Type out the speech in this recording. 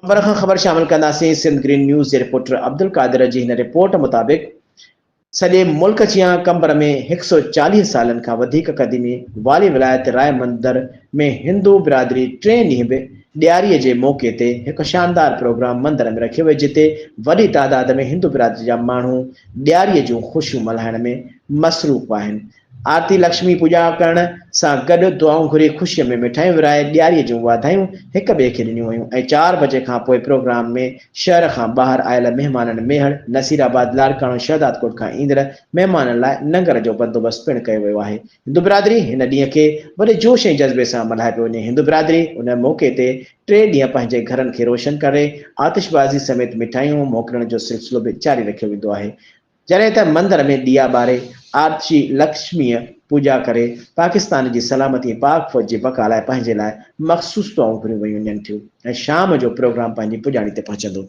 قمبر کان خبر شامل ڪنداسين سنڌ گرين نيوز جي رپورٽر عبدالقادر جي هن رپورٽ مطابق سڄي ملڪ جيان قمبر ۾ هڪ سئو 40 سالن کان وڌيڪ قديمي والي ولايت راء مندر ۾ هندو برادري ٽئين ڏينهن به ڏياري جي موقعي تي هڪ شاندار پروگرام مندر ۾ رکيو ويو جتي وڏي تعداد ۾ هندو برادري جا ماڻهو ڏياري جون خوشيون ملهائڻ ۾ مصروف آهن. آرتي لڪشمي پوڄا ڪرڻ سان گڏ دعائون گهري خوشيء ۾ مٺايون ورهائي ڏياريء جون واڌايون هڪ ٻئي کي ڏنيون ويون ۽ چار بجي کان پوء پروگرام ۾ شهر کان ٻاهر آيل مهمانن ميهڙ، نصير آباد، لاڙڪاڻو، شهدادڪوٽ کان ايندڙ مهمانن لاء ننگر جو بندوبست پڻ ڪيو ويو آهي. هندو برادري هن ڏينهن کي وڏي جوش ۽ جذبي سان ملهايو پيو وڃي. هندو برادري ان موقعي تي ٽي ڏينهن پنهنجي گهرن کي روشن ڪري آتشبازي سميت مٺايون موڪلڻ جو سلسلو به جاري رکيو ويندو آهي. جڏهن ته مندر ۾ ڏيئا ٻاري آرتشي لڪشميء پوڄا ڪري پاڪستان جي سلامتي ۽ پاڪ فوج جي بقا لاء پنهنجي لاء مخصوص دعائون گهريون ويون وڃن ٿيون ۽ شام جو پروگرام پنهنجي پڄاڻي تي پهچندو.